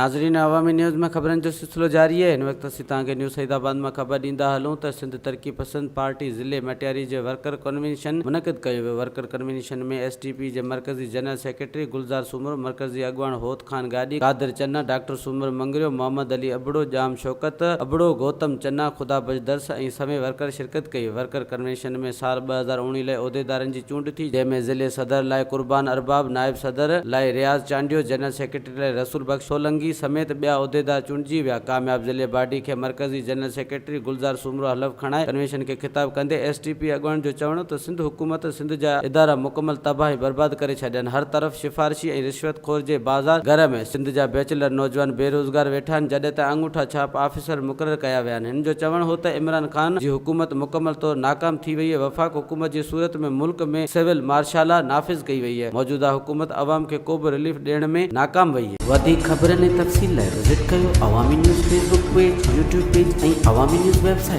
ناظرين عوامي نيوز ۾ خبرن جو سلسلو جاري آهي هن وقت اسين توهان کي نيو سعيد آباد مان خبر ڏيندا هلون ته سنڌ ترقي پسند پارٽي ضلعي مٽياري جي ورڪر ڪنوينشن منعقد ڪيو ويو worker convention ۾ S T P جي مرڪزي جنرل سيڪريٽري گلزار سومرو مرڪزي اڳواڻ هوت خان گاڏهي، قادر چنا، ڊاڪٽر سومر مڱريو، محمد علي ابڙو، ڄام شوڪت ابڙو، گوتم چنا، خدا بخش درس ۽ سوين ورڪر شرڪت ڪئي. ورڪر ڪنوينشن ۾ سال 2019 لاء عهديدارن جي چونڊ ٿي، جنهن ۾ ضلعي صدر لاء قربان ارباب، نائب صدر لاء رياض چانڊيو، جنرل سيڪريٽري لاء رسول بخش سولنگي سميت ٻيا عهديدار چونڊجي ويا. ڪامياب ضلعي باڊي کي مرڪزي جنرل سيڪريٽري گلزار سومرو حلف کڻائي ڪنوينشن کي خطاب ڪندي ايس ٽي پي اڳواڻن جو چوڻ هو ته سنڌ حڪومت سنڌ جا ادارا مڪمل تباهه ۽ برباد ڪري ڇڏيا آهن، هر طرف سفارشي ۽ رشوت خور جي بازار گرم ۽ سنڌ جا بيچلر نوجوان بيروزگار ويٺا آهن جڏهن ته آڱوٺا ڇاپ آفيسر مقرر ڪيا ويا آهن هن جو چوڻ هو ته عمران خان جي حڪومت مڪمل طور ناڪام ٿي وئي وفاق حڪومت جي صورت ۾ ملڪ ۾ سول مارشالا نافذ ڪئي وئي موجوده حڪومت عوام کي ڪو به رليف ڏيڻ ۾ ناڪام وئي. وڌيڪ خبرن ۽ تفصيل لاء وزٽ ڪيو Awami news Facebook page, YouTube page ۽ Awami news website.